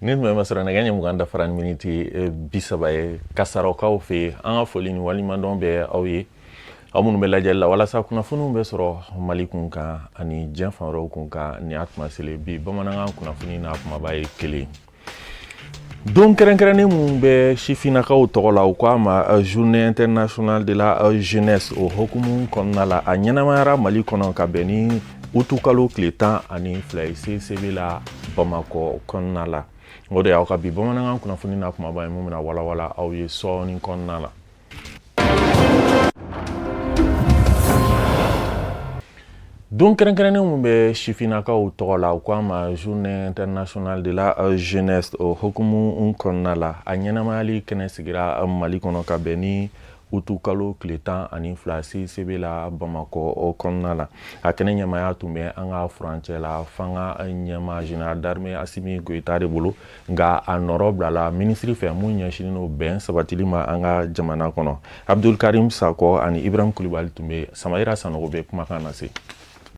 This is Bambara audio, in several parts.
Ni tun bɛ masɔrɔ nɛgɛ ɲɛ 20 dafara ni miniti 30 ye Kasarɔkaw fɛ yen. An ka foli ni waleɲumandɔn bɛ aw ye, aw minnu bɛ lajɛli la walasa kunnafoniw bɛ sɔrɔ Mali kun kan ani diɲɛ fan wɛrɛw kun kan. Nin y'a tuma selen bi bamanankan kunnafoni n'a kumaba ye kelen. Don kɛrɛnkɛrɛnnen minnu bɛ sifinnakaw tɔgɔ la, u ko a ma Journée internationale de la jeunesse, o hukumu kɔnɔna la, a ɲɛnamayara Mali kɔnɔ ka bɛn ni utukalo tile 12 ye CICB la Bamakɔ kɔnɔna la. O de y'aw ka bi bamanankan kunnafoni n'a kumaba ye, mun bɛna walawala aw ye sɔɔni kɔnɔna la. Don kɛrɛnkɛrɛnnen min bɛ sifinnakaw tɔgɔ la, u ko a ma Journée internationale de la jeunesse, o hukumu kɔnɔna la, a ɲɛnamayali kɛnɛ sigira Mali kɔnɔ ka bɛn ni utukalo tile 12 CICB la Bamakɔ o kɔnɔna la. A kɛnɛ ɲɛmaaya tun bɛ an ka furancɛ la fanga ɲɛmaa général d'armée Asimi Goyita de bolo, nka a nɔrɔ bilala minisiri fɛ mun ɲɛsinnen don bɛn sabatili ma an ka jamana kɔnɔ. Abdul Karim Sakɔ ani Ibrahim Kulibali tun bɛ Samayira Sanogo bɛ kumakan lase.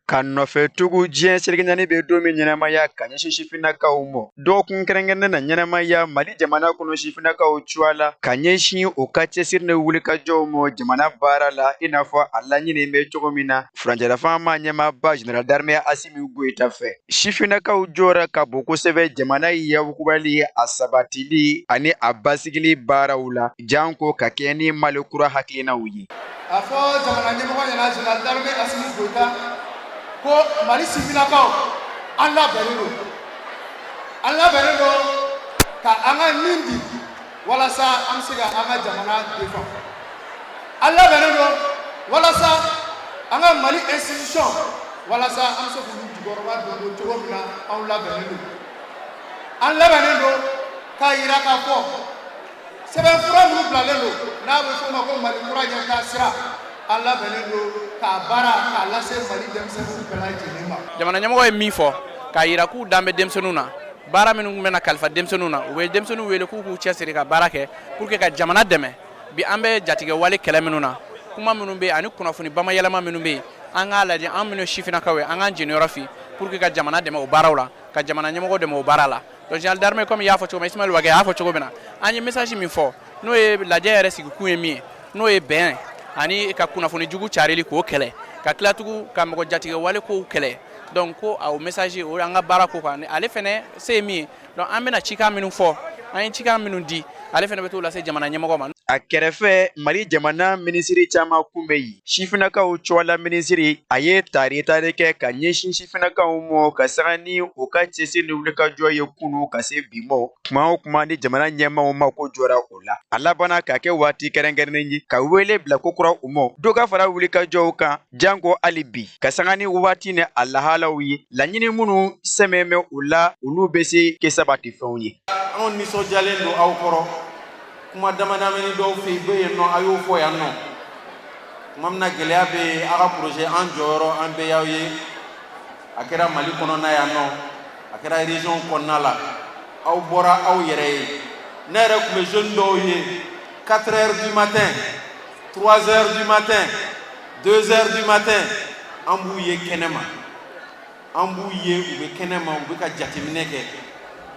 Ka nɔfɛ tugu diɲɛ seleke naani bɛ don min ɲɛnamaya ka ɲɛsin sifinnakaw ma, dɔgɔkun kɛrɛnkɛrɛnnen na ɲɛnamaya Mali jamana kɔnɔ sifinnakaw cogoya la ka ɲɛsin u ka cɛsiri ni wulikajɔw ma jamana baara la, i n'a fɔ a laɲini bɛ cogo min na furancɛlafanga ɲɛmaaba général d'armée Asimi Goyita fɛ. Sifinnakaw jɔyɔrɔ ka bon kosɛbɛ jamana yakubali, a sabatili ani a basigili baaraw la, janko ka kɛɲɛ ni Mali kura hakilinaw ye. A fɔ jamana ɲɛmɔgɔ ɲɛna, général d'armée Asimi Goyita, ko Mali sifinnakaw, an labɛnnen don, an labɛnnen don ka an ka nin di walasa an bɛ se ka an ka jamana défend. An labɛnnen don walasa an ka Mali institution, walasa an bɛ se k'olu jukɔrɔma don cogo min na. Anw labɛnnen don, an labɛnnen don k'a yira k'a fɔ sɛbɛnfura minnu bilalen don, n'a bɛ f'o ma ko Mali kura ɲɛtaa sira, an labɛnnen don k'a baara k'a lase Mali denmisɛnninw bɛɛ lajɛlen ma. Jamana ɲɛmɔgɔ ye min fɔ k'a yira k'u dan bɛ denmisɛnninw na, baara minnu bɛna kalifa denmisɛnninw na, u bɛ denmisɛnninw wele k'u k'u cɛsiri ka baara kɛ pour que ka jamana dɛmɛ. Bi an bɛ jatigɛ wale kɛlɛ minnu na, kuma minnu bɛ yen ani kunnafoni bamayɛlɛma minnu bɛ yen, an k'a lajɛ, an minnu ye sifinnakaw ye, an k'an jeniyɔrɔ fin pour que ka jamana dɛmɛ o baaraw la, ka jamana ɲɛmɔgɔ dɛmɛ o baara la. Donc général d'armée, comme i y'a fɔ cogo min, Ismaël Wagué y'a fɔ cogo min na, an ye message min fɔ, n'o ye lajɛ yɛrɛ sigikun ye min ye, n'o ye bɛn ani ka kunnafoni jugu carili k'o kɛlɛ, ka tila tugun ka mɔgɔ jatigɛ wale kow kɛlɛ. Donc ko o message o an ka baara ko kan, ale fɛnɛ se ye min ye. Donc an bɛna cikan minnu fɔ, an ye cikan minnu di, ale fɛnɛ bɛ t'o lase jamana ɲɛmɔgɔ ma. A kɛrɛfɛ, Mali jamana minisiri caman kun bɛ yen. Sifinnakaw cɔla minisiri, a ye tari tari kɛ ka ɲɛsin sifinnakaw ma ka sanga ni u ka cɛsiri ni wulikajɔ ye kunu ka se bi ma, kuma o kuma ni jamana ɲɛmaaw mako jɔra o la. A labanna ka kɛ waati kɛrɛnkɛrɛnnen ye ka wele bila kokura u ma, dɔ ka fara wulikajɔw kan, janko hali bi ka sanga ni waati ni a lahalaw ye, laɲini minnu sɛmɛ bɛ u la, olu bɛ se kɛ sabati fɛnw ye. Anw nisɔndiyalen don aw kɔrɔ. Kuma damadamani dɔw fɛ bɛ yen nɔ, a y'o fɔ yan nɔ. Tuma min na gɛlɛya bɛ yen, aw ka projet, an jɔyɔrɔ, an bɛɛ y'aw ye. A kɛra Mali kɔnɔna yan nɔ, a kɛra région kɔnɔna la, aw bɔra aw yɛrɛ ye. Ne yɛrɛ tun bɛ jeune dɔw ye 4 heures du matin, 3 heures du matin, 2 heures du matin, an b'u ye kɛnɛma, an b'u ye u bɛ kɛnɛma, u bɛ ka jateminɛ kɛ.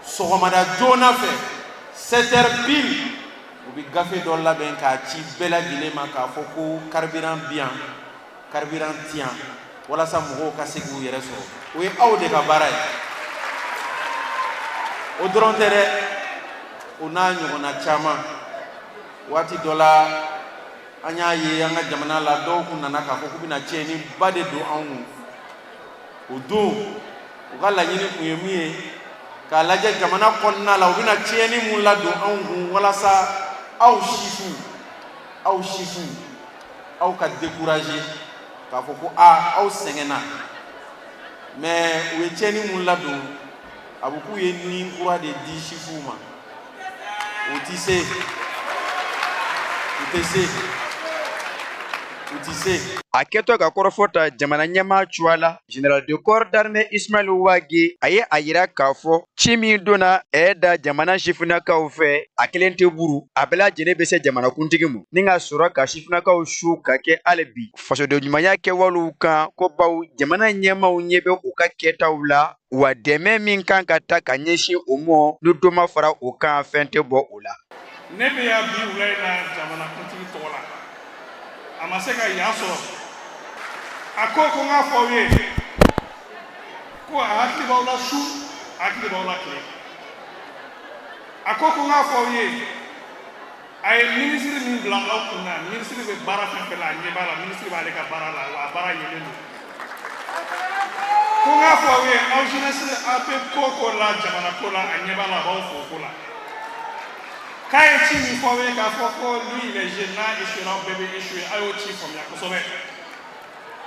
Sɔgɔmada joona fɛ, 7 heures pile, u bɛ gafe dɔ labɛn k'a ci bɛɛ lajɛlen ma k'a fɔ ko carburant bi yan, carburant ti yan, walasa mɔgɔw ka se k'u yɛrɛ sɔrɔ. O ye aw de ka baara ye. O dɔrɔn tɛ dɛ, o n'a ɲɔgɔnna caman. Waati dɔ la, an y'a ye an ka jamana la, dɔw kun nana k'a fɔ k'u bɛna tiɲɛniba de don anw kun. O don, u ka laɲini kun ye min ye, k'a lajɛ jamana kɔnɔna la, u bɛna tiɲɛni mun ladon anw kun, walasa aw sifu, aw sifu, aw ka décourager k'a fɔ ko aa, aw sɛgɛnna. Mais u ye tiɲɛni mun ladon, a bɛ k'u ye ni kura de di sifuw ma. U ti se, u tɛ se. U ti se. A kɛtɔ ka kɔrɔfɔ ta jamana ɲɛmaa cogoya la, général de corps d'armée Ismaël Wagué, a ye a yira k'a fɔ ci min donna ɛ da jamana sifinnakaw fɛ, a kelen tɛ buru, a bɛɛ lajɛlen bɛ se jamanakuntigi ma, ni ka sɔrɔ ka sifinnakaw su ka kɛ hali bi fasoden ɲumanya kɛwalew kan, ko baw jamana ɲɛmaaw ɲɛ bɛ u ka kɛtaw la, wa dɛmɛ min kan ka ta ka ɲɛsin o ma, ni dɔ ma fara o kan, fɛn tɛ bɔ o la. Ne bɛ yan bi wula in na jamanakuntigi tɔgɔ la. A ma se ka yan sɔrɔ. A ko ko n k'a fɔ aw ye ko a hakili b'aw la su, a hakili b'aw la tile. A ko ko n k'a fɔ aw ye, a ye minisiri min bila aw kun na, minisiri bɛ baara fɛn fɛn la, a ɲɛ b'a la. Minisiri b'ale ka baara la, wa a baara ɲɛlen don. Ko n k'a fɔ aw ye, aw jeunesse, aw bɛ ko o ko la jamana ko la, a ɲɛ b'a la, a b'aw fo o ko la. K'a ye ci min fɔ aw ye, k'a fɔ ko lui, il est jeune, n'a échoué, aw bɛɛ bɛ échoué, a y'o ci faamuya kosɛbɛ.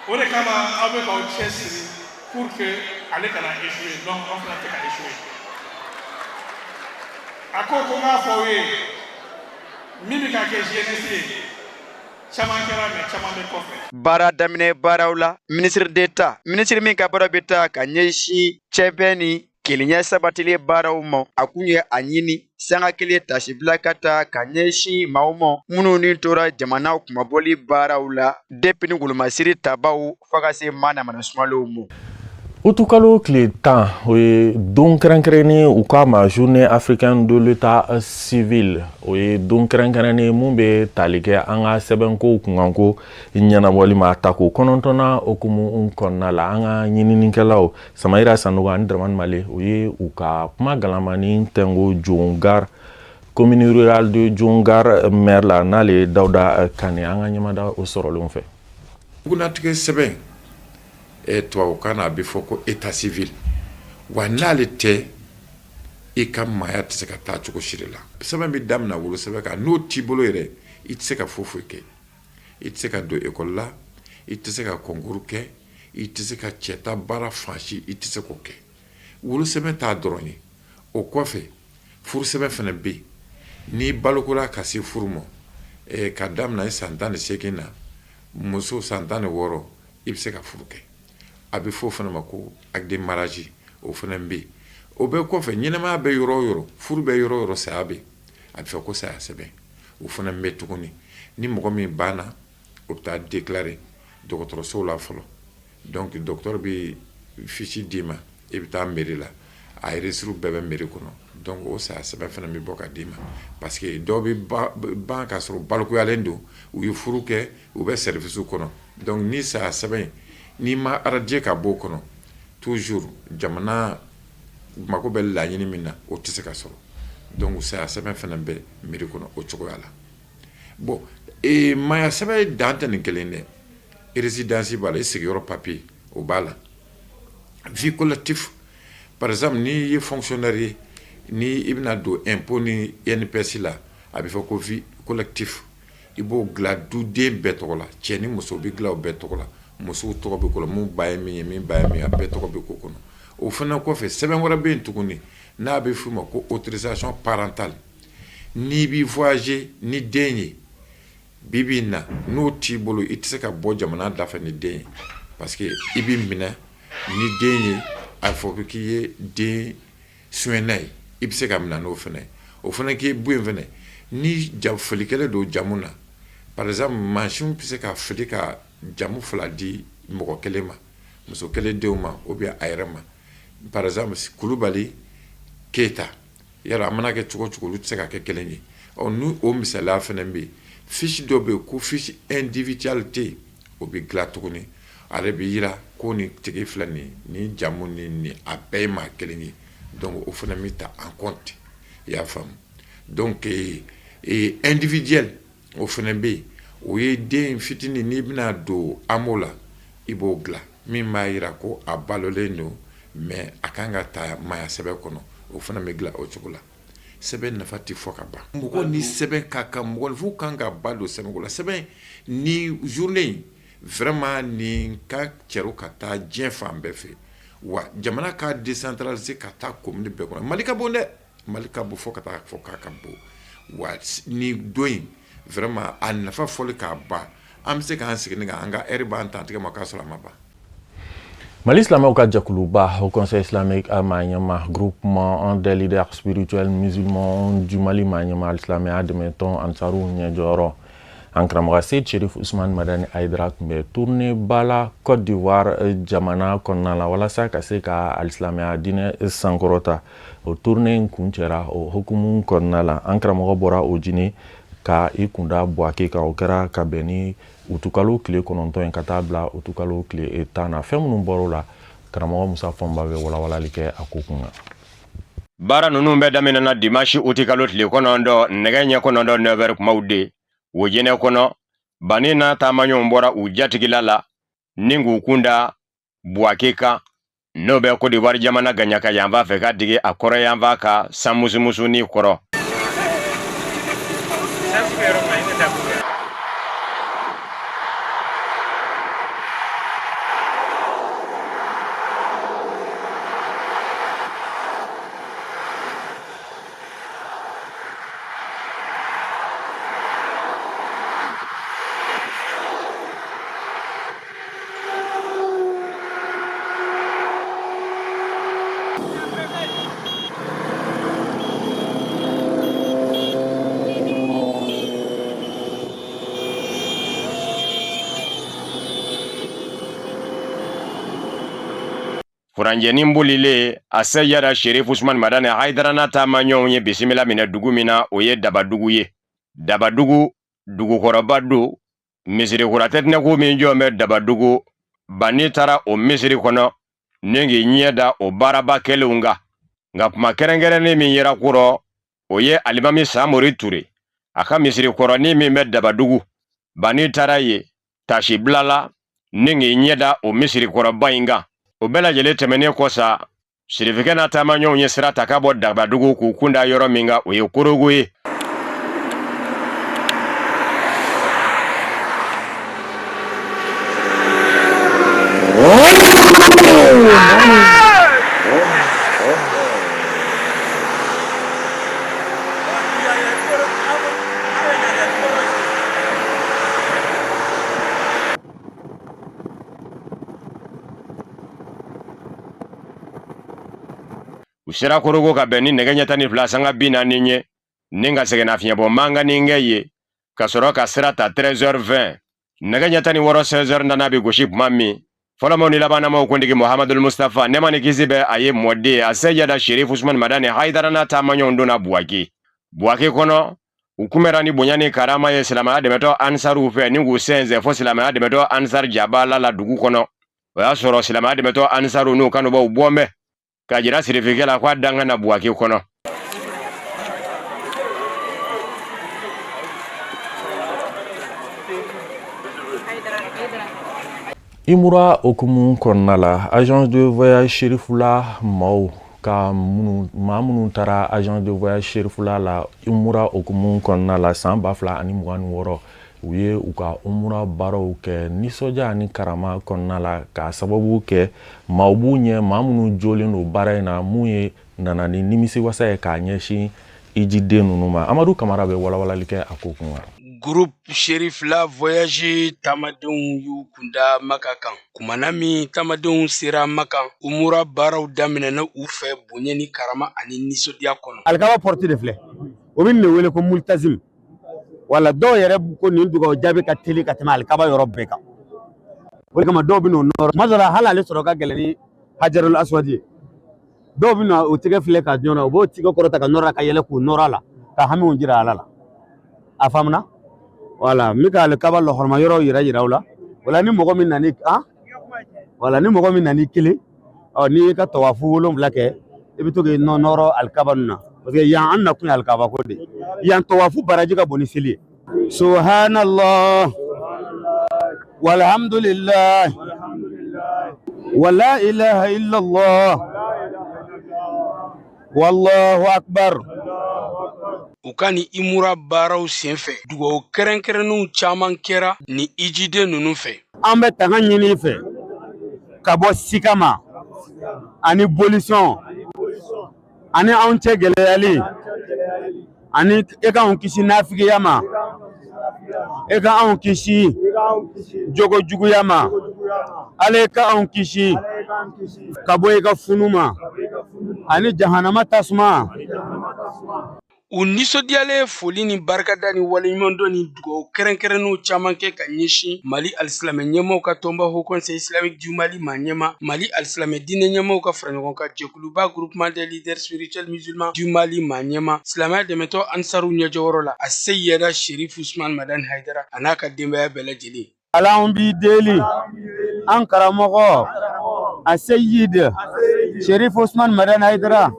O de kama aw bɛ k'aw cɛ siri pour que ale kana échoué. Donc aw fana tɛ ka échoué. A ko ko n k'a fɔ aw ye, min bɛ ka kɛ jeunesse ye, caman kɛra, mais caman bɛ kɔfɛ. Baara daminɛ baaraw la, ministre d'État, minisiri min ka baara bɛ taa ka ɲɛsin cɛbɛn ni kelenya sabatili baaraw ma, a kun ye a ɲini sanga kelen tasibila ka taa ka ɲɛsin maaw ma minnu ni tora jamana kunmabɔli baaraw la, depuis ni wolomasiri tabaw fo ka se maa namana sumalenw ma. Utukalo tile 10, o ye don kɛrɛnkɛrɛnnen, u k'a ma Journée africaine de l'état civil. O ye don kɛrɛnkɛrɛnnen mun bɛ tali kɛ an ka sɛbɛnkow kunkanko ɲɛnabɔli ma. Tako 9nan hukumu kɔnɔna la, an ka ɲininikɛlaw Samayira Sanogo ani Dramani Male, o ye u ka kuma galamani tɛngo Jongar, commune rurale de Jongar maire la, n'ale ye Dawuda Kane. An ka ɲɛmada o sɔrɔlenw fɛ. Bugunnatigɛ sɛbɛn, tubabukan na a bɛ fɔ ko état civil. Wa n'ale tɛ, i ka maaya tɛ se ka taa cogo si de la. Sɛbɛn bɛ daminɛ wolosɛbɛn kan. N'o t'i bolo yɛrɛ, i tɛ se ka foyi foyi kɛ. I tɛ se ka don ekɔli la, i tɛ se ka concours kɛ, i tɛ se ka cɛta baara fan si, i tɛ se k'o kɛ. Wolosɛbɛn t'a dɔrɔn ye. O kɔfɛ, furusɛbɛn fana bɛ yen. N'i balokora ka se furu ma, ka daminɛ i san 18 na, muso san 16, i bɛ se ka furu kɛ. A bɛ fɔ o fana ma ko acte de mariage, o fana bɛ yen. O bɛɛ kɔfɛ, ɲɛnamaya bɛ yɔrɔ o yɔrɔ, furu bɛ yɔrɔ o yɔrɔ, saya bɛ yen. A bɛ fɔ ko saya sɛbɛn, o fana bɛ tuguni. Ni mɔgɔ min banna, o bɛ taa déclarer dɔgɔtɔrɔso la fɔlɔ. Donc docteur bɛ fiche d'i ma, i bɛ taa mairie la, a registre bɛɛ bɛ mairie kɔnɔ. Donc o saya sɛbɛn fana bɛ bɔ ka d'i ma, parce que dɔw bɛ ban ka sɔrɔ balikuyalen don, u ye furu kɛ, u bɛ service kɔnɔ. Donc ni saya sɛbɛn n'i ma radier ka bɔ o kɔnɔ, toujours jamana mako bɛ laɲini min na, o tɛ se ka sɔrɔ. Donc saya sɛbɛn fana bɛ mairie kɔnɔ o cogoya la. Bon, maaya sɛbɛn dan tɛ nin kelen dɛ. Résidence b'a la, i sigiyɔrɔ papier, o b'a la. Vie collective, par exemple, n'i ye fonctionnaire ye, ni i bɛna don impôt ni INPS la, a bɛ fɔ ko vie collective, i b'o dilan duden bɛɛ tɔgɔ la. Cɛ ni muso bɛ dilan o bɛɛ tɔgɔ la. Musow tɔgɔ bɛ k'o la, mun ba ye min ye, min ba ye min ye, a bɛɛ tɔgɔ bɛ k'o kɔnɔ. O fana kɔfɛ, sɛbɛn wɛrɛ bɛ yen tuguni n'a bɛ f'o ma ko autorisation parentale. N'i b'i voyager ni den ye, bi bi in na, n'o t'i bolo, i tɛ se ka bɔ jamana dafɛ ni den ye, parce que i b'i minɛ ni den ye, a fɔ k'i ye den sonyɛna ye, i bɛ se ka minɛ n'o fana ye. O fana k'i bɔ yen fana, ni fili kɛlen don jamu na, par exemple, mansin bɛ se ka fili ka jamu fila di mɔgɔ kelen ma, muso kelen denw ma ou bien a yɛrɛ ma. Par exemple, Kulubali, Keyita, yala a mana kɛ cogo o cogo, olu tɛ se ka kɛ kelen ye. Ɔ, ni o misaliya fana bɛ yen, fiche dɔ bɛ yen ko fiche individualité, o bɛ dilan tuguni. Ale bɛ yira ko nin tigi filɛ nin ye, nin jamu ni nin, a bɛɛ ye maa kelen ye. Donc o fana bɛ ta en compte, i y'a faamu. Donc individuel, o fana bɛ yen. O ye den fitinin, n'i bɛna don AMO la, i b'o dilan, min b'a yira ko a balolen don, mais a kan ka ta maaya sɛbɛn kɔnɔ, o fana bɛ dilan o cogo la. Sɛbɛn nafa tɛ fɔ ka ban. Mɔgɔ ni sɛbɛn ka kan, mɔgɔninfin kan ka ba don sɛbɛnko la. Sɛbɛn ni journée in vraiment, nin ka cɛro ka taa diɲɛ fan bɛɛ fɛ, wa jamana ka décentraliser ka taa commune bɛɛ kɔnɔ. Mali ka bon dɛ, Mali ka bon fo ka taa fɔ k'a ka bon. Wa ni don in vraiment, a nafa fɔli k'a ban. An bɛ se k'an sigi nin kan, an ka heure b'an ta tigɛ ma k'a sɔrɔ a ma ban. Mali silamɛw ka jɛkuluba Haut Conseil islamique a maa ɲɛma, groupement des leaders spirituels musulmans du Mali maa ɲɛma, alisilamɛya dɛmɛtɔn Ansaru ɲɛjɔyɔrɔ, an karamɔgɔ Seyid Sherif Usman Madani Hayidara tun bɛ tournée ba la Côte d'Ivoire jamana kɔnɔna la walasa ka se ka alisilamɛya diinɛ sankɔrɔta. O tournée in kuncɛra o hukumu kɔnɔna la. An karamɔgɔ bɔra Ojinɛ ka i kunda Buwake kan. O kɛra ka bɛn ni utukalo tile 9 ye ka taa bila utukalo tile 10 na. Fɛn minnu bɔr'o la, karamɔgɔ Musa Fɔnba bɛ walawalali kɛ a ko kun kan. Baara ninnu bɛɛ daminɛna dimanche utikalo tile 9, nɛgɛ ɲɛ 9, 9 heures kumaw de Wojinɛ kɔnɔ. Bani n'a taamaɲɔgɔnw bɔra u jatigila la ni k'u kun da Buwake kan, n'o bɛ Côte d'Ivoire jamana gaɲaka yanfan fɛ ka digi a kɔrɔn yanfan kan san musumusunin kɔrɔ. Furanjɛnin bolilen, a seyada Sherif Usman Madani Hayidara n'a taamaɲɔgɔnw ye bisimila minɛ dugu min na, o ye Dabadugu ye. Dabadugu dugukɔrɔba don. Misiri kura tɛtinɛko min jɔlen bɛ Dabadugu, Bani taara o misiri kɔnɔ ni k'i ɲɛ da o baaraba kɛlenw kan. Nka kuma kɛrɛnkɛrɛnnen min yera kɔrɔ, o ye Alimami Samori Ture a ka misiri kɔrɔnin min bɛ Dabadugu. Bani taara yen tasi bilala ni k'i ɲɛ da o misiri kɔrɔba in kan. O bɛɛ lajɛlen tɛmɛnen kɔ sa, Sirifikɛ n'a taamaɲɔgɔnw ye sira ta ka bɔ Dabadugu k'u kun da yɔrɔ min kan, o ye Korogo ye. U sera Korogo ka bɛn ni nɛgɛ ɲɛ 12 sanga 40 ye ni ka sɛgɛnnafiɲɛbɔ mankannin kɛ yen ka sɔrɔ ka sira ta 13h20. Nɛgɛ ɲɛ 16, 16h nana bɛ gosi tuma min, fɔlɔmaw ni labanamaw kuntigi Muhamadul Mustafa, nɛɛma ni kisi bɛ a ye, mɔden a seyada Sherif Usman Madani Hayidara n'a taamaɲɔgɔnw donna Buwake. Buwake kɔnɔ, u kunbɛra ni bonya ni karama ye silamɛya dɛmɛtɔ Ansaruw fɛ ni k'u sɛnsɛn fo silamɛya dɛmɛtɔ Ansar jabala la dugu kɔnɔ. O y'a sɔrɔ silamɛya dɛmɛtɔ Ansaruw n'u kanubaw bɔn bɛ k'a jira sirifikɛ la k'a dan ka na Buwake kɔnɔ. Imura hukumu kɔnɔna la, agence de voyage Serifula maaw ka minnu maa minnu taara agence de voyage Serifula la Imura hukumu kɔnɔna la san 2026, u ye u ka umura baaraw kɛ nisɔndiya ni karama kɔnɔna la, k'a sababu kɛ maaw b'u ɲɛ, maa minnu jolen don baara in na, mun ye nana ni nimisiwasa ye k'a ɲɛsin ijiden ninnu ma. Amadu Kamara bɛ walawalali kɛ a ko kun kan. Groupe Cherifla Voyage taamadenw y'u kunda Maka kan. Kumana min taamadenw sera Maka, umura baaraw daminɛna u fɛ bonya ni karama ani nisɔndiya kɔnɔ. Alikaba porte de filɛ, o bɛ nin de wele ko multazim. Wala dɔw yɛrɛ ko nin dugawu jaabi ka teli ka tɛmɛ alikaba yɔrɔ bɛɛ kan. O de kama dɔw bɛ n'o nɔrɔ. Tuma dɔ la hali ale sɔrɔ ka gɛlɛn ni hajarul aswadi ye. Dɔw bɛ na o tɛgɛ filɛ ka ɲɔgɔn na, u b'o tigɛ kɔrɔta ka nɔrɔ ka yɛlɛ k'u nɔrɔ a la ka hamiw jira Ala la. A faamuna? Wala n bɛ ka alikaba lɔhɔrɔma yɔrɔw yira yira u la. Wala ni mɔgɔ min nana an wala ni mɔgɔ min nana kelen, ɔ n'i y'i ka tawafu 7 kɛ, i bɛ to k'i nɔrɔ alikaba ninnu na, parce que yan an nakun ye alikaba ko de ye. Yan tawafu baraji ka bon ni seli ye. Subhanallah walhamdulillah wala ilaha illallah wallahu akbar. U ka ni imura baaraw senfɛ, dugawu kɛrɛnkɛrɛnnenw caman kɛra ni ijiden ninnu fɛ. An bɛ tanga ɲini i fɛ ka bɔ sika ma ani bolisɔn ani anw cɛ gɛlɛyali, ani e k'anw kisi nafigiya ma. E ka anw kisi jogo juguya ma. Ala ka anw kisi ka bɔ i ka funu ma ani jahanama tasuma. U nisɔndiyalen foli ni barikada ni waleɲumandɔn ni dugawu kɛrɛnkɛrɛnnenw caman kɛ ka ɲɛsin Mali alisilamɛ ɲɛmaaw ka tɔnba Haut Conseil islamique du Mali maa ɲɛmaa, Mali alisilamɛ diinɛ ɲɛmaaw ka faraɲɔgɔnkan jɛkuluba Groupement des leaders spirituels musulmans du Mali maa ɲɛmaa, silamɛya dɛmɛtɔn Ansaru ɲɛjɔyɔrɔ la, Aseyida Sherif Usman Madani Hayidara a n'a ka denbaya bɛɛ lajɛlen. Ala an b'i deli an karamɔgɔ Aseyid Sherif Usman Madani Hayidara,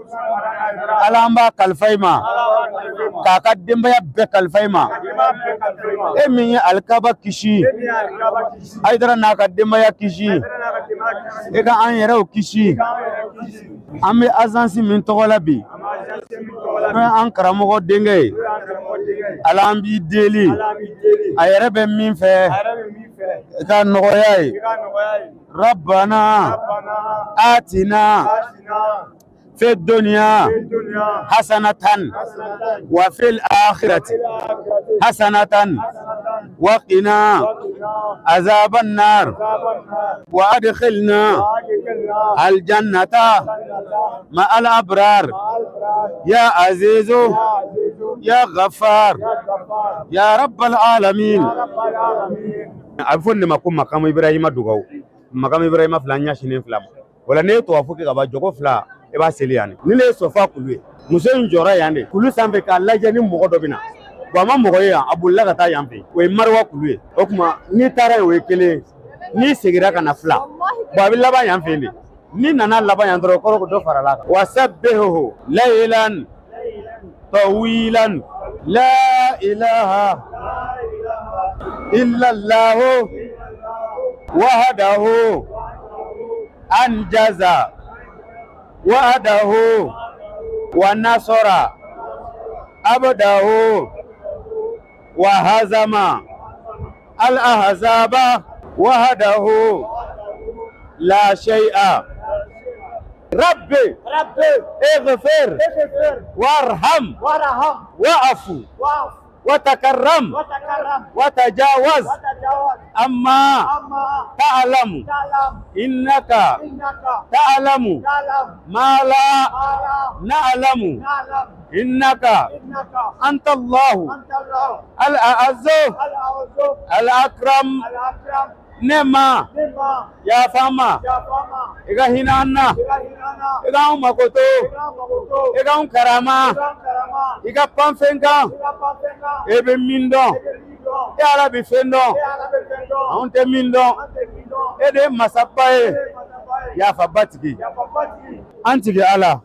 Ala an b'a kalifa i ma k'a ka denbaya bɛɛ kalifa i ma. E min ye alikaba kisi, Hayidara n'a ka denbaya kisi, e ka an yɛrɛw kisi. An bɛ azansi min tɔgɔ la bi, n'o ye an karamɔgɔ denkɛ ye, Ala an b'i deli a yɛrɛ bɛ min fɛ i ka nɔgɔya ye. Rabbana atina fi dunya hasanatan wa fil akhirati hasanatan wa qina azaban nar wa adkhilna aljannata ma al abrar ya azizu ya ghaffar ya rabbal alamin. A bɛ fɔ nin de ma ko makamu Ibrahima dugawu. Makamu Ibrahima fila ɲɛsinnen fila ma. Wala n'e ye tawafu kɛ ka ban, jɔko fila i b'a seli yan. Nin de ye Sɔfa kulu ye. Muso in jɔra yan de kulu sanfɛ k'a lajɛ ni mɔgɔ dɔ bɛ na. Bon, a ma mɔgɔ ye yan, a bolila ka taa yan fɛ. O ye Mariwa kulu ye. O tuma n'i taara yen, o ye kelen ye. N'i seginna ka na fila, bon, a bɛ laban yan fɛ de. N'i nana laban yan dɔrɔn, o kɔrɔ ko dɔ farala a kan. Wasabbihu laylan tawilan la ilaha illallahu wahdahu anjaza wa'adahu wa nasara abdahu wa hazama al ahzaba wahdahu la shay'a. Rabbi ighfir warham wa'fu وتكرم وتجاوز أما تعلم إنك تعلم ما لا نعلم إنك أنت الله الأعز الأكرم. Ne ma yafa n ma, i ka hinɛ an na, i ka anw makoto, i ka anw karama, i ka pan fɛn kan. E bɛ min dɔn, e Ala bɛ fɛn dɔn, anw tɛ min dɔn. E de ye masaba ye, yafaba tigi. An tigi Ala,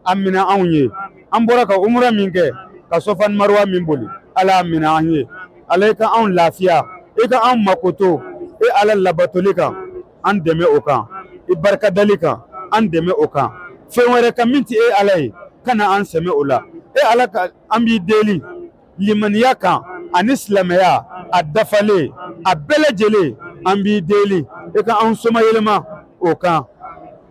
a minɛ anw ye. An bɔra ka umura min kɛ, ka Sɔfa ni Maruwa min boli, Ala a minɛ an ye. Ala i ka anw lafiya, i ka anw makoto. E Ala labatoli kan, an dɛmɛ o kan. I barikadali kan, an dɛmɛ o kan. Fɛn wɛrɛ kan min tɛ e Ala ye, kana an sɛmɛ o la. E Ala ka an b'i deli limaniya kan ani silamɛya a dafalen a bɛɛ lajɛlen. An b'i deli e ka an somayɛlɛma o kan.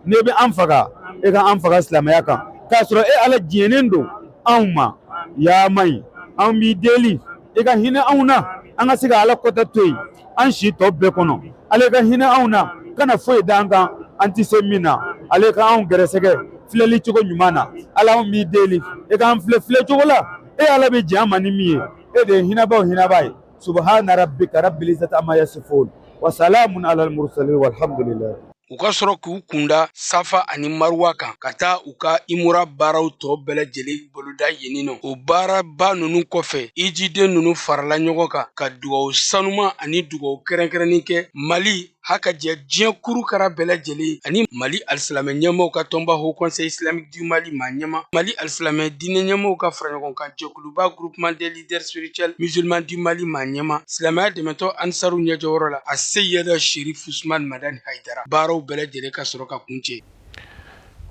N'i bɛ an faga, e ka an faga silamɛya kan, k'a sɔrɔ e Ala diɲɛnen don anw ma. Ya mayi, an b'i deli i ka hinɛ anw na, an ka se ka Ala kɔtɛ to yen an si tɔ bɛɛ kɔnɔ. Ala ka hinɛ anw na, kana foyi da an kan an tɛ se min na. Ala ka anw gɛrɛsɛgɛ filɛli cogo ɲuman na. Ala anw b'i deli i k'an filɛ filɛ cogo la e Ala bɛ diɲɛ an ma ni min ye. E de ye hinɛbaw hinɛba ye. Subhana rabbika rabbil izzati amma yasifun wa salamun alal mursalin walhamdulillah. U ka sɔrɔ k'u kunda Safa ani Maruwa kan ka taa u ka imura baaraw tɔ bɛɛ lajɛlen boloda yen nɔ. O baaraba ninnu kɔfɛ, ijiden ninnu farala ɲɔgɔn kan ka dugawu sanuma ani dugawu kɛrɛnkɛrɛnnen kɛ Mali haka jɛ diɲɛ kurukara bɛɛ lajɛlen ani Mali alisilamɛ ɲɛmaaw ka tɔnba Haut Conseil islamique du Mali maa ɲɛmaa, Mali alisilamɛ diinɛ ɲɛmaaw ka faraɲɔgɔnkan jɛkuluba Groupement des leaders spirituels musulmans du Mali maa ɲɛmaa, silamɛya dɛmɛtɔn Ansaru ɲɛjɔyɔrɔ la, Aseyida Sherif Usman Madani Hayidara. Baaraw bɛɛ lajɛlen ka sɔrɔ ka kuncɛ.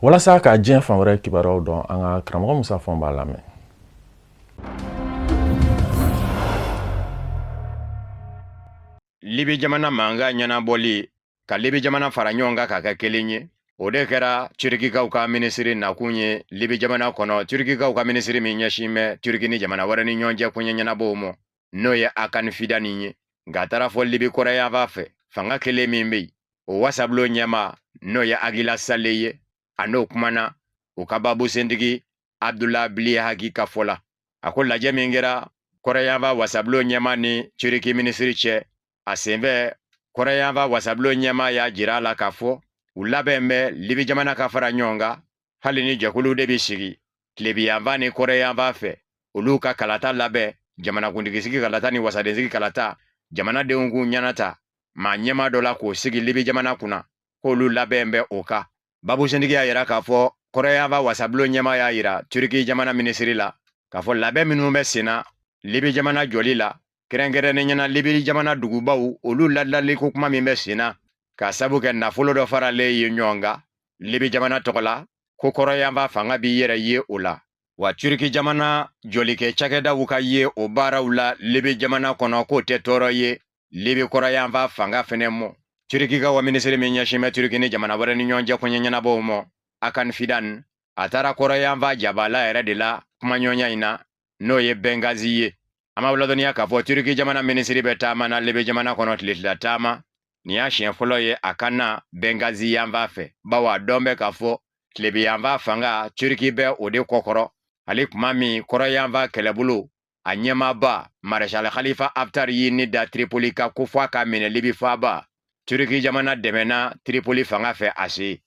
Walasa ka diɲɛ fan wɛrɛ kibaruyaw dɔn, an ka karamɔgɔ Musa Fɔnba lamɛn. Libi jamana mankan ɲɛnabɔli ka Libi jamana fara ɲɔgɔn kan ka kɛ kelen ye, o de kɛra Turikikaw ka minisiri nakun ye Libi jamana kɔnɔ. Turikikaw ka minisiri min ɲɛsin bɛ Turiki ni jamana wɛrɛ ni ɲɔgɔn cɛ koɲɛ ɲɛnabɔw ma. n'o ye Hakan Fidan ye. Nka a taara fɔ Libi kɔrɔnyanfan fɛ, fanga kelen min bɛ yen, o wasabulon ɲɛmaa n'o ye Agila Sale ye, a n'o kumana u ka babusentigi Abdullah Bilhaki ka fɔ la. A ko lajɛ min kɛra kɔrɔnyanfan wasabulon ɲɛmaa ni Turiki minisiri cɛ, a senfɛ kɔrɔnyanfan wasabulon ɲɛmaa y'a jira a la k'a fɔ u labɛn bɛ Libi jamana ka fara ɲɔgɔn kan, hali ni jɛkulu de bɛ sigi tilebiyanfan ni kɔrɔnyanfan fɛ, olu ka kalata labɛn, jamanakuntigisigi kalata ni wasadensigi kalata, jamanadenw k'u ɲɛnata maa ɲɛmaa dɔ la k'o sigi Libi jamana kunna, k'olu labɛn bɛ o kan. Babusentigi y'a yira k'a fɔ kɔrɔnyanfan wasabulon ɲɛmaa y'a yira Turiki jamana minisiri la k'a fɔ labɛn minnu bɛ senna Libi jamana jɔli la, kɛrɛnkɛrɛnnenya na Libi jamana dugubaw, olu ladilali ko kuma min bɛ senna k'a sabu kɛ nafolo dɔ faralen ye ɲɔgɔn kan Libi jamana tɔgɔ la, ko kɔrɔnyanfan fanga b'i yɛrɛ ye o la. Wa Turiki jamana jɔlikɛ cakɛdaw ka ye o baaraw la Libi jamana kɔnɔ, k'o tɛ tɔɔrɔ ye Libi kɔrɔnyanfan fanga fɛnɛ mɔ. Turiki ka wa minisiri min ɲɛsin bɛ Turiki ni jamana wɛrɛ ni ɲɔgɔn cɛ koɲɛ ɲɛnabɔw mɔ, Hakan Fidan, a taara kɔrɔnyanfan jabala yɛrɛ de la kumaɲɔgɔnya in na, n'o ye Bɛngazi ye. An b'aw ladɔnniya k'a fɔ Turiki jamana minisiri bɛ taama na Libi jamana kɔnɔ tile fila taama. Nin y'a siɲɛ fɔlɔ ye a ka na Bɛngazi yanfan fɛ, bawo a dɔn bɛ k'a fɔ tilebiyanfan fanga Turiki bɛ o de kɔkɔrɔ. Hali kuma min kɔrɔnyanfan kɛlɛbolo a ɲɛmaaba Marshal Khalifa Haftar y'i ni da Tripoli kan ko fɔ a ka minɛ Libi faaba, Turiki jamana dɛmɛna Tripoli fanga fɛ a se.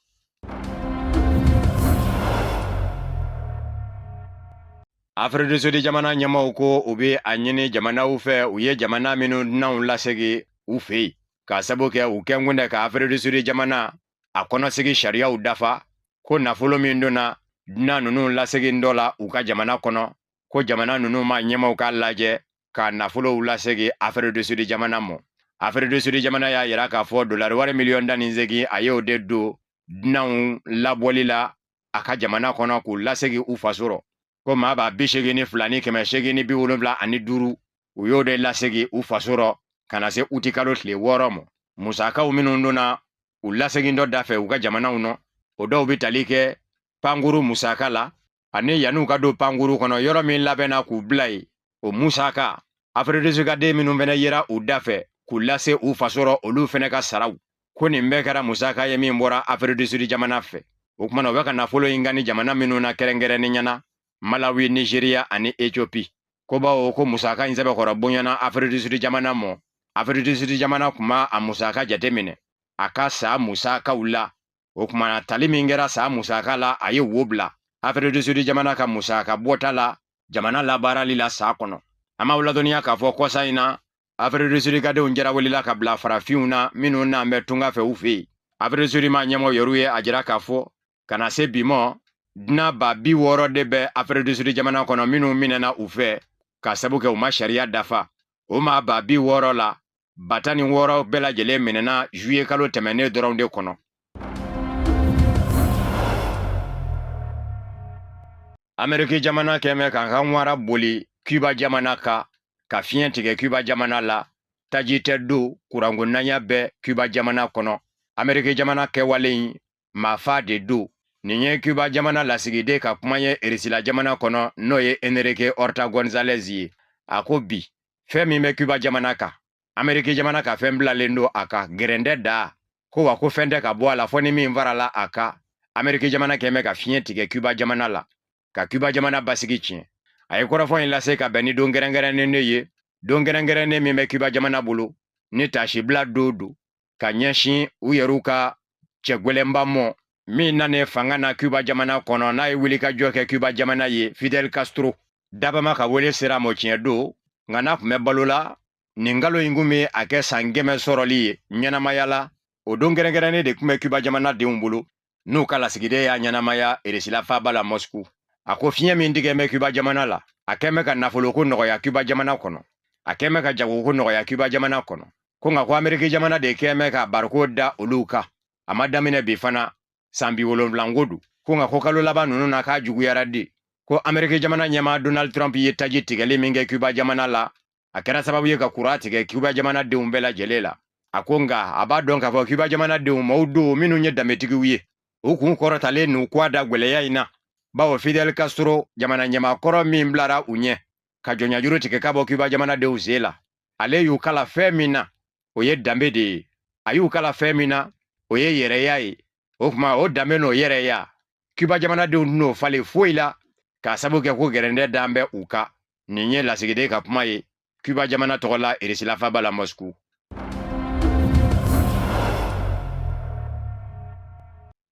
Afrique du Sud jamana ɲɛmaaw ko u bɛ a ɲini jamanaw fɛ u ye jamana minnu dunanw lasegin u fɛ yen, k'a sabu kɛ u kɛnkun tɛ ka Afrique du Sud jamana a kɔnɔsigi sariyaw dafa, ko nafolo min donna dunan ninnu lasegin dɔ la u ka jamana kɔnɔ, ko jamana ninnu maa ɲɛmaaw k'a lajɛ ka nafolow lasegin Afrique du Sud jamana mɔ. Afrique du Sud jamana y'a yira k'a fɔ dolari wari miliyɔn 18, a y'o de don dunanw labɔli la a ka jamana kɔnɔ k'u lasegin u faso rɔ, ko maa ba 82 ni 875, u y'o de lasegin u faso rɔ ka na se utikalo tile 6 mɔ. Musakaw minnu donna u lasegin dɔ da fɛ u ka jamanaw nɔ, o dɔw bɛ tali kɛ pankuru musaka la, ani yan'u ka don pankuru kɔnɔ yɔrɔ min labɛnna k'u bila yen, o musaka. Afrique du Sud ka den minnu fɛnɛ yera u da fɛ k'u lase u faso rɔ, olu fɛnɛ ka saraw, ko nin bɛɛ kɛra musaka ye min bɔra Afrique du Sud jamana fɛ. O tuma na u bɛ ka nafolo in gani jamana minnu na, kɛrɛnkɛrɛnnenya na Malawi, Nigeria ani Ethiopie, ko bawo ko musaka in sɛbɛkɔrɔ bonyana Afrique du Sud jamana mɔ. Afrique du Sud jamana kun ma a musaka jateminɛ a ka sa musakaw la. O tuma na tali min kɛra sa musaka la, a ye wo bila Afrique du Sud jamana ka musaka bɔta la jamana labaarali la sa kɔnɔ. An b'aw ladɔnniya k'a fɔ kɔsa in na Afrique du Sud ka denw jarawelila ka bila farafinw na minnu n'an bɛ tunga fɛ u fɛ yen. Afrique du Sud maa ɲɛmɔgɔ yɛrɛw ye a jira k'a fɔ ka na se bi mɔ, dunan 60 000 de bɛ Afrique du Sud jamana kɔnɔ minnu minɛna u fɛ k'a sabu kɛ u ma sariya dafa. O maa 60 000 la, 16 000 bɛɛ lajɛlen minɛna juillet kalo tɛmɛnen dɔrɔn de kɔnɔ. Ameriki jamana kɛn bɛ k'a ka ŋwara boli Cuba jamana kan, ka fiɲɛ tigɛ Cuba jamana la, taji tɛ don, kuranko nanya bɛ Cuba jamana kɔnɔ. Ameriki jamana kɛwale in maafa de don. Nin ye Cuba jamana lasigiden ka kuma ye Erisila jamana kɔnɔ, n'o ye Enrique Orta Gonzalez ye. A ko bi fɛn min bɛ Cuba jamana kan, Ameriki jamana ka fɛn bilalen don a kan gɛrɛndɛ da ko wa ko fɛn tɛ ka bɔ a la fɔ ni min farala a kan. Ameriki jamana kɛn bɛ ka fiɲɛ tigɛ Cuba jamana la, ka Cuba jamana basigi tiɲɛ. A ye kɔrɔfɔ in lase ka bɛn ni don kɛrɛnkɛrɛnnen de ye, don kɛrɛnkɛrɛnnen min bɛ Cuba jamana bolo ni tasibila don don ka ɲɛsin u yɛrɛw ka cɛ gwɛlɛnba mɔ min nanen fanga na Cuba jamana kɔnɔ, n'a ye wulikajɔ kɛ Cuba jamana ye, Fidel Castro. Dabama ka wele sera mɔ tiɲɛ don, nka n'a tun bɛ balo la, nin kalo in kun bɛ a kɛ san 100 sɔrɔli ye ɲɛnamaya la. O don kɛrɛnkɛrɛnnen de tun bɛ Cuba jamana denw bolo, n'u ka lasigiden y'a ɲɛnamaya Erisila faaba la Moscou. A ko fiɲɛ min tigɛ bɛ Cuba jamana la, a kɛn bɛ ka nafoloko nɔgɔya Cuba jamana kɔnɔ, a kɛn bɛ ka jagoko nɔgɔya Cuba jamana kɔnɔ, ko nka ko Ameriki jamana de kɛn bɛ ka bariko da olu kan. A ma daminɛ bi fana, san 70 ko don. Ko nka ko kalo laban ninnu na k'a juguyara de, ko Ameriki jamana ɲɛmaa Donald Trump ye taji tigɛli min kɛ Cuba jamana la, a kɛra sababu ye ka kuran tigɛ Cuba jamana denw bɛɛ lajɛlen la. A ko nka a b'a dɔn k'a fɔ Cuba jamana denw maaw don minnu ye danbetigiw ye, u kun kɔrɔtalen n'u kɔ da gwɛlɛya in na, bawo Fidel Castro jamana ɲɛmaa kɔrɔ min bilara u ɲɛ ka jɔnyajuru tigɛ ka bɔ Cuba jamanadenw sen la. Ale y'u kala fɛn min na, o ye danbe de ye. A y'u kala fɛn min na, o ye yɛrɛya ye. O tuma o danbe n'o yɛrɛya, Cuba jamanadenw n'o falen foyi la k'a sabu kɛ ko gɛrɛndɛ dan bɛ u kan. Nin ye lasigiden ka kuma ye Cuba jamana tɔgɔ la Irisila faaba la Moscou.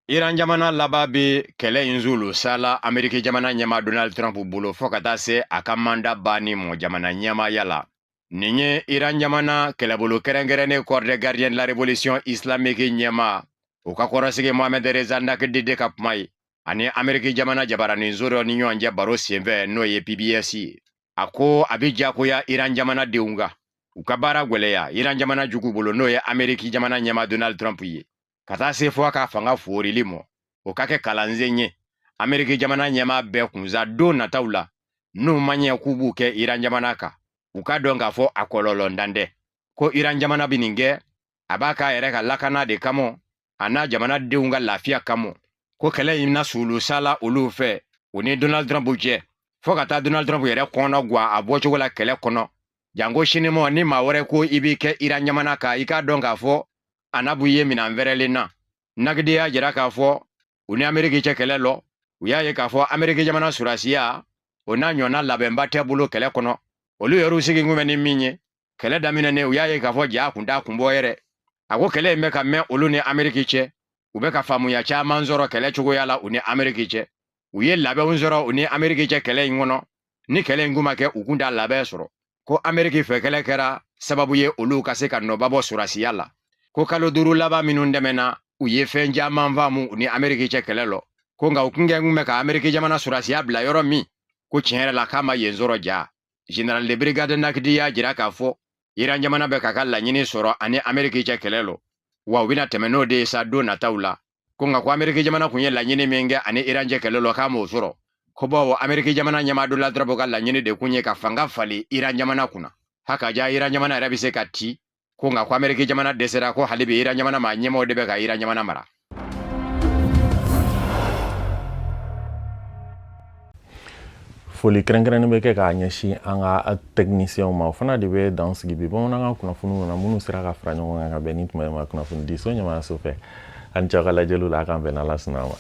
Iran jamana laban bɛ kɛlɛ in zulu sala Ameriki jamana ɲɛmaa Donald Trump bolo fo ka taa se a ka manda banni mɔ jamana ɲɛmaaya la. Nin ye Iran jamana kɛlɛbolo kɛrɛnkɛrɛnnen Corps des gardiens de la révolution islamique ɲɛmaa, o ka kɔrɔsigi Mohamed Reza Nakdide ka kuma ye ani Ameriki jamana jabaraninso dɔ ni ɲɔgɔn cɛ baro senfɛ, n'o ye PBS ye. A ko a bɛ jagoya Iran jamana denw kan u ka baara gwɛlɛya Iran jamana jugu bolo, n'o ye Ameriki jamana ɲɛmaa Donald Trump ye, ka taa se fo a ka fanga foorili mɔ, o ka kɛ kalansen ye Ameriki jamana ɲɛmaa bɛɛ kunsa don nataw la. N'u ma ɲɛ k'u b'u kɛ Iran jamana kan, u ka dɔn k'a fɔ a kɔlɔlɔntan tɛ. Ko Iran jamana bɛ nin kɛ, a b'a k'a yɛrɛ ka lakana de kama, a n'a jamanadenw ka lafiya kama. Ko kɛlɛ in na sulu sala olu fɛ, u ni Donald Trump cɛ, fo ka taa Donald Trump yɛrɛ kɔnɔ gwan a bɔcogo la kɛlɛ kɔnɔ. Janko sinimɔ ni maa wɛrɛ ko i b'i kɛ Iran jamana kan, i k'a dɔn k'a fɔ a na b'u ye minɛn fɛrɛlen na. Nagidi y'a jira k'a fɔ u ni Ameriki cɛ kɛlɛ lɔ, u y'a ye k'a fɔ Ameriki jamana surasiya o n'a ɲɔgɔnna labɛnba tɛ bolo kɛlɛ kɔnɔ. Olu yɛrɛw sigi kun bɛ ni min ye kɛlɛ daminɛnen, u y'a ye k'a fɔ ja kun t'a kun bɔ yɛrɛ. A ko kɛlɛ in bɛ ka mɛn olu ni Ameriki cɛ, u bɛ ka faamuya caman sɔrɔ kɛlɛ cogoya la u ni Ameriki cɛ. U ye labɛnw sɔrɔ u ni Ameriki cɛ kɛlɛ in kɔnɔ. Ni kɛlɛ in kun ma kɛ, u kun t'a labɛn sɔrɔ. Ko Ameriki fɛ kɛlɛ kɛra sababu ye olu ka se ka nɔba bɔ surasiya la. Ko kalo 5 laban minnu tɛmɛna, u ye fɛn caman faamu u ni Ameriki cɛ kɛlɛ lɔ. Ko nka u kun kɛ kun bɛ ka Ameriki jamana surasiya bila yɔrɔ min, ko tiɲɛ yɛrɛ la k'a ma yen sɔrɔ. Ja Général de brigade Nakidi y'a jira k'a fɔ Iran jamana bɛ k'a ka laɲini sɔrɔ ani Ameriki cɛ kɛlɛ lɔ, wa u bɛna tɛmɛ n'o de ye sa don nataw la. Ko nka ko Ameriki jamana kun ye laɲini min kɛ ani Iran cɛ kɛlɛ lɔ, k'a m'o sɔrɔ. Ko bawo Ameriki jamana ɲɛmaa Donald Trump ka laɲini de kun ye ka fanga falen Iran jamana kunna, haka ja Iran jamana yɛrɛ bɛ se ka ci. Ko nka ko Ameriki jamana dɛsɛra, ko hali bi Iran jamana maa ɲɛmaaw de bɛ ka Iran jamana mara. Foli kɛrɛnkɛrɛnnen bɛ kɛ k'a ɲɛsin an ka tɛkinisiyɛnw ma. O fana de bɛ dan sigi bi bamanankan kunnafoniw na, minnu sera ka fara ɲɔgɔn kan ka bɛn ni tuma in ma kunnafoni di so ɲɛmaayaso fɛ. An cɛ ka lajɛliw la, a k'an bɛn n'Ala sɔnna ma.